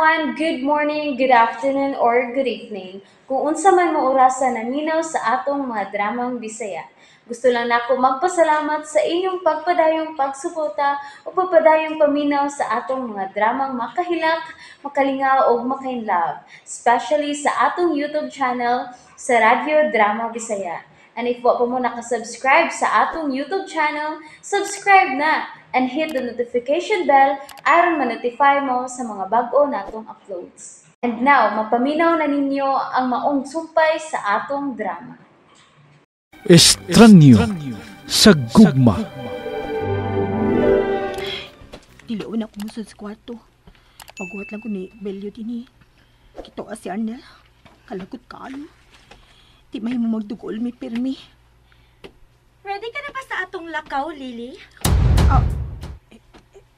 Everyone, good morning, good afternoon, or good evening. Kung unsa man mo orasa naminaw sa atong mga dramang Bisaya. Gusto lang nako magpasalamat sa inyong pagpadayong pagsuporta o pagpadayong paminaw sa atong mga dramang makahilak, makalingaw ug makainlove, especially sa atong YouTube channel sa Radyo Drama Bisaya. And if wa pa mo nakasubscribe sa atong YouTube channel, subscribe na and hit the notification bell aron ma-notify mo sa mga bag-o natong uploads. And now, mapaminaw na ninyo ang maong sumpay sa atong drama. Estranyo sa gugma. Dili na ako musod sa kwarto. Paguhat lang ko ni Belyo din eh. Kito si Arnel. Kalagot kaayo. Di may mo magdugol, may pirmi. Ready ka na ba sa atong lakaw, Lily?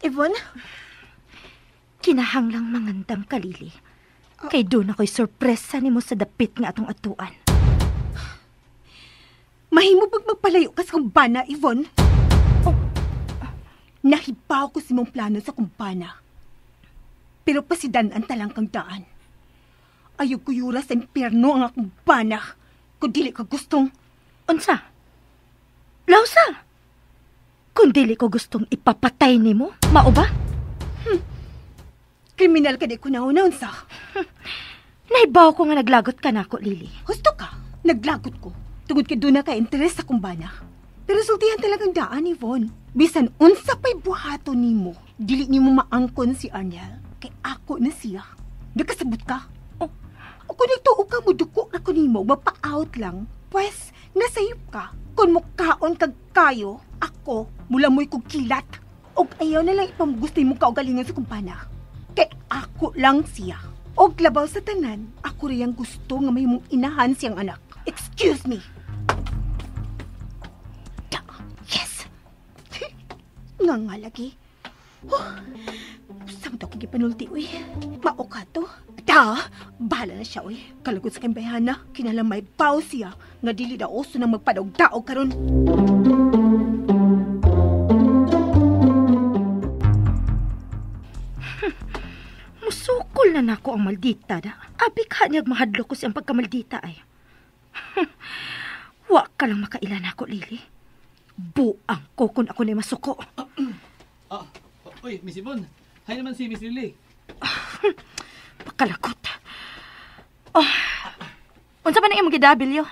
Yvonne? Kinahanglang mangandam ka, Lily. Kay doon ako'y sorpresa nimo sa dapit nga atong atuan. Mahimo pag magpalayo ka sa kumbana, Yvonne? Oh, nahibaw ko si mong plano sa kumbana. Pero pasidan ang talang kang daan. Ayaw kuyura sa impyerno ang akong bana. Kung dili ka gustong... Unsa? Lausa! Kung dili ko gustong ipapatay nimo, mao ba? Kriminal ka di ko nauna, unsa? Nahibaw ko nga naglagot ka nako, Lily. Husto ka, naglagot ko. Tungod kay doon na ka-interes sa kumbana. Pero sultihan talagang daan, Yvonne. Bisan unsa pa'y buhato nimo, dili nimo maangkon si Arnel. Kay ako na siya. Nakasabot ka? Oh. O kung nagtuo ka mo, duko na ko nimo, mapa-out lang. Pwes, nasayop ka. Kung mukaon kag kayo, ako, mula mo'y kong kilat. Og ayaw na lang ipamugustay mong kaugalingon sa kumpana. Kay ako lang siya. Og labaw sa tanan, ako riyang gusto nga may mong inahan siyang anak. Excuse me. Da, yes. Nga nga lagi. Oh, saan to akong gipanulti, uy? Mao ka to. Da, bahala na siya, uy. Kalagot sa kayong bayhana, kinalang may baw siya nga dili na uso nang magpadaog-daog karon. Musukol na nako ang maldita da. Abi ka niyag mahadlok ko siyang pagkamaldita ay. Wa ka lang makailan ako, Lily. Buang ko kung ako na masuko. Uy, Miss Yvonne. Hi naman si Miss Lily. Pakalagot. Oh, unsa man ang imong gidabilyo?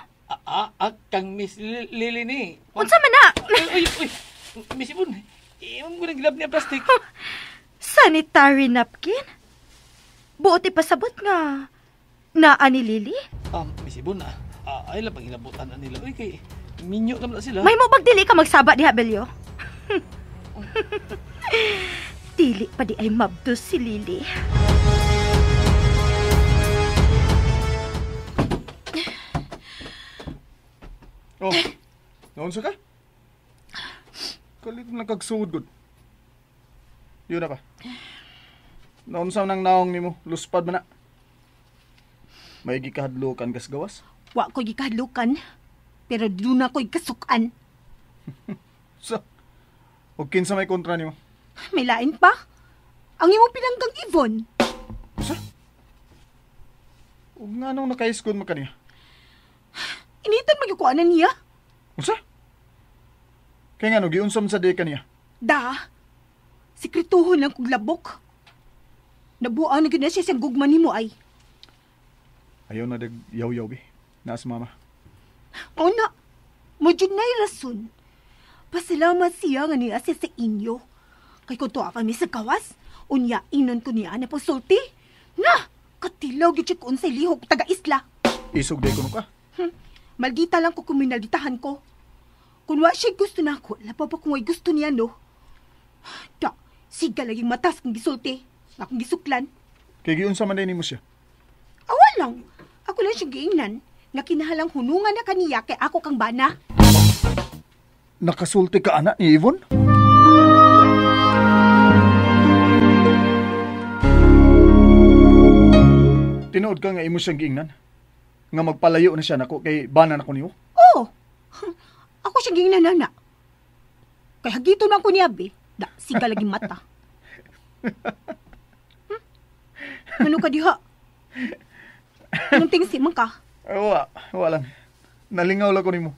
Kang Miss Lily ni. Unsa man na? Uy, uy, Miss Yvonne. Imong ko nang gilab niya plastic. Sanitary napkin? Buot ipasabot nga naa ni Lily? Miss Yvonne, ay lang panghilabutan na nila. Uy, kay minyo naman na sila. May mo bag dili ka magsaba diha, Belyo? Dili pa di ay mabdos si Lily. Oh, naunsa ka? Kalit na kagsuod gud. Yun na pa. Naunsa nang naong nimo, luspad man na. May gikahadlukan kas gawas? Wa ko gikahadlukan, pero doon na ko'y kasukan. Sa, og kinsa may kontra nimo? May lain pa? Ang imong pinanggang Yvonne. Sa? Og nga nung nakaiskod mo kaniya? Initan magyukuan na niya. Unsa? Kaya nga no, giunsom sa di kaniya? Da, sikretuhon lang kog labok. Nabuang na gyud na siya siyang gugma nimo ay. Ayaw na dag yaw-yaw bi. Naas mama. O na, mo jud na'y rason. Pasalamat siya nga niya siya sa inyo. Kay kung tuwa kami sa gawas, unya inon ko niya na pagsulti. Na, katilaw gyud siya kung unsay lihok taga-isla. Isog day kuno ka. Maldita lang ko kung minalditahan ko. Kung wa siya gusto na ako, labaw pa kung way gusto niya, no? Da, siga laging matas kung gisulti. Akong gisuklan. Kay giunsa man day nimo siya? Awa lang. Ako lang siyang giingnan nga kinahalang hunungan na kaniya kay ako kang bana. Nakasulti ka, anak ni Yvonne? Tinuod ka nga imo siyang giingnan? Nga magpalayo na siya nako kay bana nako niyo? Oo. Ako siyang giingnan, nana. Kay hagito na ako niya, be. Da, siga laging mata. Ano ka diha? Anong tingsi man ka? Wa, wa lang. Nalingaw lang ko nimo.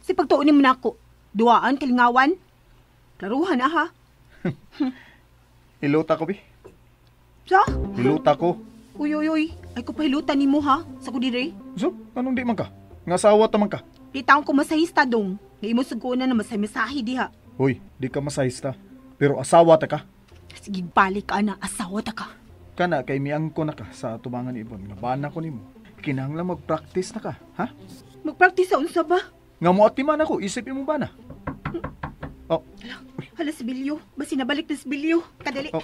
Si pagtuon nimo nako, duaan kalingawan. Klaruhan na ha. Hilota ko bi. Sa? Hilota ko. Uy, uy, uy. Ay ko pahilutan nimo ha. Sa ko dire. So, anong di man ka? Nga sawa ta man ka. Di taon ko masahista dong. Nga imo suguna na masay-masahi diha. Hoy, di ka masahista. Pero asawa ta ka. Sige, balik ka na. Asawa ta ka. Kana kay miangko na ka sa tubangan ni Ibon. Nga bana ko nimo. Kinahanglan mag-practice na ka, ha? Mag-practice sa unsa ba? Nga moatiman ako, isip imong bana. Oh. Hala si Bilyo. Basi nabalik na si Bilyo. Kadali. Oh.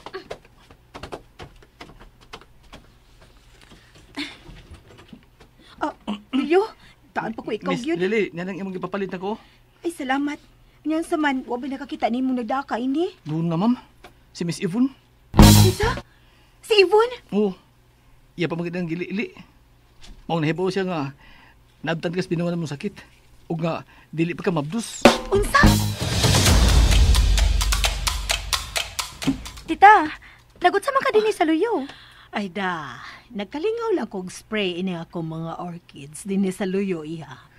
Bilyo, daan pa ko ikaw Miss yun. Lily, nga nang imong gipapalit nako. Ay, salamat. Nyan sa man, wa ba nakakita ni mong nagdaka ini? Doon na, ma'am. Si Miss Yvonne. Isa? Si Yvonne? Oo. Iya pa magandang gili-ili. Mao nahibaw siya nga naabtan kas binuwan mong sakit. O nga, dili pa ka mabdus. Unsa? Tita, nagot sa man ka dinhi sa luyo. Ay da, nagkalingaw lang kog spray ini akong mga orchids dinhi sa luyo iha.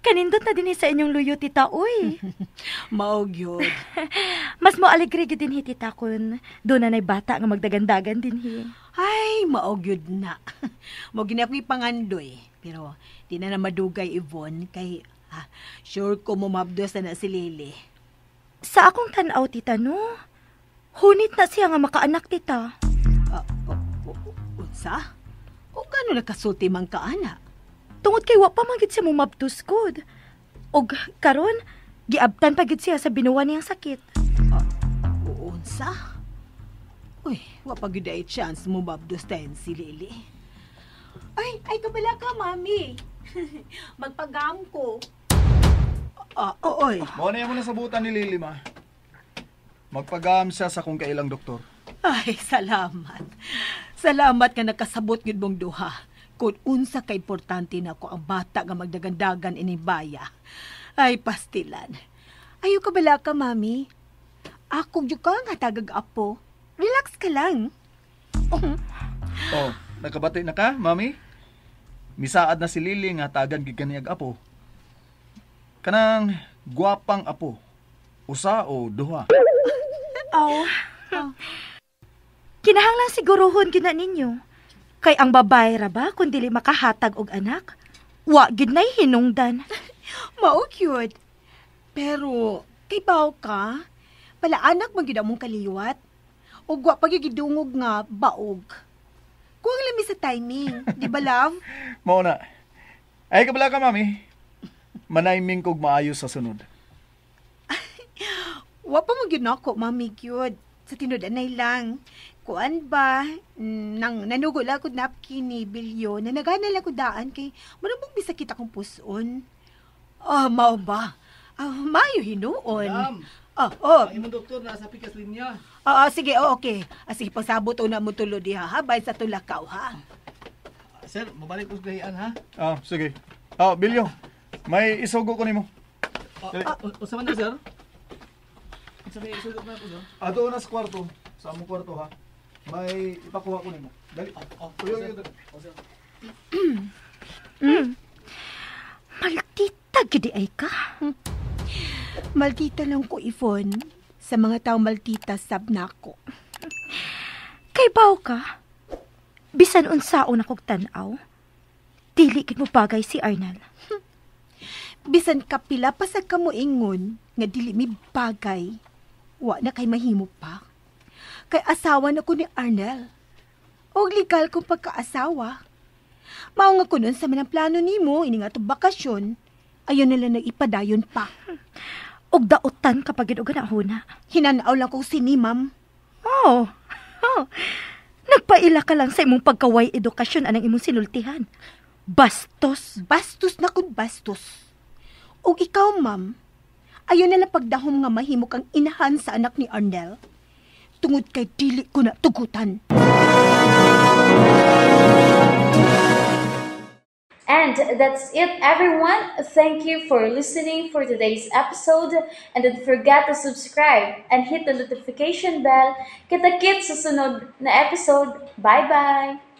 Kanindot na dinhi sa inyong luyo, tita, uy. Mao gyud. Mas mo alegre gyud dinhi, tita, kun doon na nay bata nga magdagandagan dinhi. Ay, mao gyud na. Mao gini ako ipangandoy. Pero di na madugay, Yvonne, kay sure ko mumabdos na si Lily. Sa akong tan-aw, tita, no? Hunit na siya nga makaanak, tita. Unsa? O gano'n nakasulti man ka, ana? Tungod kay wa pa man gid siya mumabdos gud. Og karon, giabtan pa gid siya sa binuwan niyang sakit. Unsa? Uy, wa pa gid ay chance mumabdos tayo si Lily. Ay, ay kabala ka, mami. Magpagam ko. Oy. Mao na mo nasabutan ni Lily, ma. Magpagam siya sa kung kailang doktor. Ay, salamat. Salamat nga nakasabot gyud mong duha. Kung unsa ka importante na ko ang bata nga magdagandagan ining baya. Ay, pastilan. Ayo ka bala ka, mami. Ako gyud ka nga tagag apo. Relax ka lang. Oh, nakabati na ka, mami? Misaad na si Lily nga tagan gid kaniyag apo. Kanang gwapang apo. Usa o duha. Oh. Kinahanglan siguruhon gid na ninyo. Kay ang babae ra ba kung dili makahatag og anak? Wa gid nay hinungdan. Mao cute. Pero kay baw ka, pala anak man gid among kaliwat. Ug wa pa gyud gidungog nga baog. Kuwang lami sa timing, di ba love? Mao na. Ay kabala ka, mami. Manayming kog maayo sa sunod. Wa pa man gyud nako, mami gyud. Sa tinud-anay lang. Kuan ba, nang nanugo lang ko napkin ni Bilyo, na nagana lang ko daan kay marubong bisakit akong puson. Ah, mao ba? Ah, mayo hinuon. Madam. Ah, oh. Ang imong doktor nasa pikas linya. Ah, sige, oh, okay. Ah, sige, pagsabot una mo tulo diha, ha? Bay sa tulakaw, ha? Sir, mabalik ko sa gahian, ha? Ah, sige. Ah, Bilyo, may isugo ko nimo. Unsa man na, sir? Unsa may isugo na ako, sir? Ah, doon na sa kwarto. Sa among kwarto, ha? May ipakuha ko nimo. Dali. Oh, Uy, sir. uy, uy. Oh, sir. Maldita gid ay ka. Maldita lang ko, Yvonne. Sa mga tao maldita, sab nako. Kay baw ka. Bisan unsaon akog tan-aw, dili gid mo bagay si Arnel. Bisan kapila pa sa kamuingon nga dili mi bagay, wa na kay mahimo pa. Kay asawa na ko ni Arnel. Og legal kong pagkaasawa. Mao nga kunon sa manang plano nimo ini nga atong bakasyon, ayon nila nag-ipadayon pa. Og dautan kapag gid og huna. Hinanaw lang ko sini, ma'am. Oh. Oh. Nagpaila ka lang sa imong pagkaway edukasyon anang imong sinultihan. Bastos. Bastos na kun bastos. Og ikaw, ma'am, ayon na lang pagdahom nga mahimo kang inahan sa anak ni Arnel. Tungod kay dili ko na tugutan. And that's it, everyone. Thank you for listening for today's episode. And don't forget to subscribe and hit the notification bell. Kita-kits sa sunod na episode. Bye-bye!